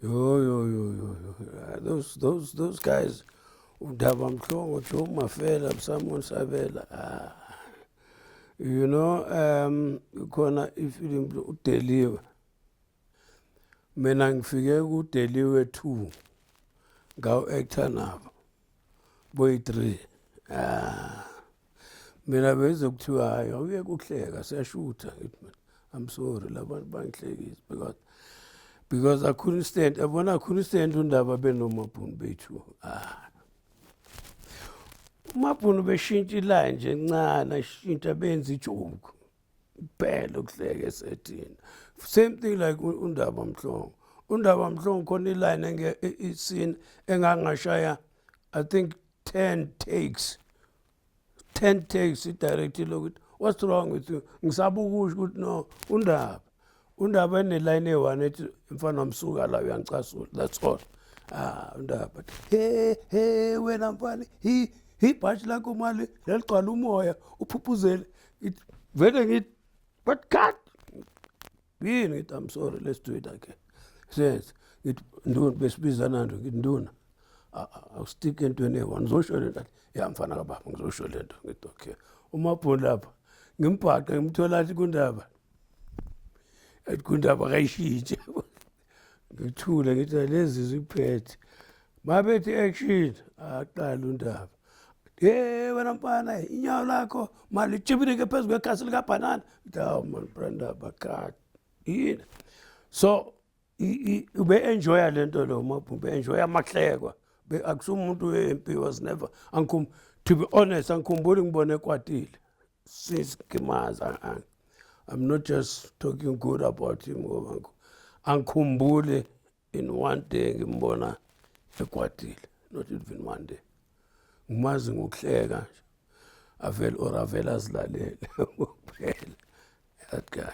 Yo yo yo yo yo. Those guys, uNdaba Mhlongo, Joe Mafela, Simon Sabela. Ah. Khona ifilimu uDeliwe. Mina ngifike kuDeliwe 2, ngawu-actor nabo boyi-3. Ah. Mina beze kuthiwa, "Hayi, awuyeke ukuhleka, siyashutha." Ngithi mina, "I'm sorry, labantu bangihlekisa," because I couldn't stand, yabona, I couldn't stand uNdaba benoMabhunu bethu. Ah, uMabhunu beshintsha iline nje encane, ashintsha, benza ijoke kuphela, ukuhleka esethini. Same thing like uNdaba Mhlongo. UNdaba Mhlongo khona iline enge iscene engangashaya, I think, 10 takes, 10 takes. I-director lokuthi, "What's wrong with you?" Ngisaba ukusho ukuthi no, uNdaba eneline eyi-one ethi, "Mfana wami, suka la, uyangicasula." That's all. Ah, uNdaba, "He he, wena mfana, hi ibhatshi lakho mali laligcwala umoya, uphuphuzele." Ngithi vele, ngithi, "But cut yini?" Ngithi, "I'm sorry, let's do it again." Senze, ngithi, "Nduna," besibizana nto, ngithi, "Nduna, awustick entweni eyi-one, ngizosho le nto." Athi, "Ya mfana kababa, ngizosho le nto." Ngithi, "Okay." UMabhunu lapha ngimbhaqe, ngimthola, athi kuNdaba, athi kuNdaba kayishintshe. Ngithule, ngithi, "Lezi ziphethe." Mabethi action, aqala uNdaba, "Ye wena mfana, inyawo lakho malitshibilike phezu kwekhasi likabhanana." Ngithi, "Hawu man, brandaba, cut yini?" So ube-enjoya le nto lo Mabhunu, ube-enjoya amahlekwa. Akusumuntu wempi, was never. Angikhum to be honest, angikhumbuli ngibone ekwatile since ngimazi. I'm not just talking good about him ngoba angikhumbuli in one day ngimbona ekwatile, not even one day. Ngimazi ngokuhleka nje, avele or avele azilalele kuphela, that guy.